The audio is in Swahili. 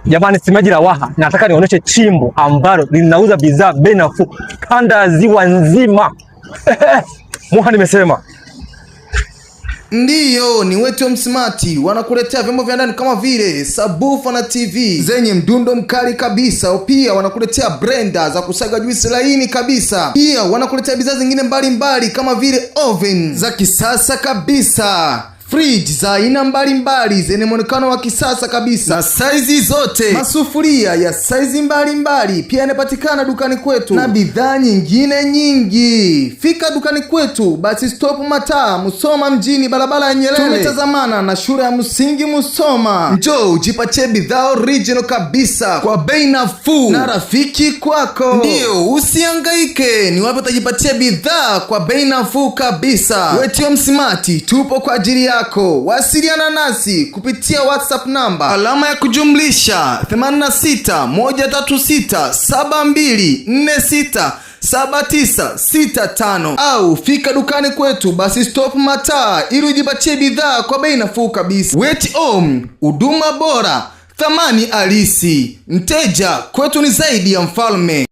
Jamani, semaji la Waha, nataka nionyeshe chimbo ambalo linauza bidhaa bei nafuu kanda ya ziwa nzima. Muha nimesema. Ndiyo, ni Wetu Smart wanakuletea vyombo vya ndani kama vile sabufa na TV zenye mdundo mkali kabisa. Pia wanakuletea blender za kusaga juisi laini kabisa. Pia wanakuletea bidhaa zingine mbalimbali kama vile oven za kisasa kabisa, fridge za aina mbalimbali zenye mwonekano wa kisasa kabisa na saizi zote, masufuria ya saizi mbalimbali pia yanapatikana dukani kwetu na bidhaa nyingine nyingi. Fika dukani kwetu basi stop Mataa, Musoma mjini, barabara ya Nyerere, tumetazamana na shule ya msingi Musoma. Njoo ujipatie bidhaa original kabisa kwa bei nafuu na rafiki kwako. Ndiyo, usihangaike, ni wapi utajipatia bidhaa kwa bei nafuu kabisa? Wetio Smart tupo kwa ajili yako. Wasiliana nasi kupitia WhatsApp namba alama ya kujumlisha 86 136 72 46 7965 au fika dukani kwetu basi stop Mataa ili ujipatie bidhaa kwa bei nafuu kabisa. Weti Om, huduma bora, thamani halisi. Mteja kwetu ni zaidi ya mfalme.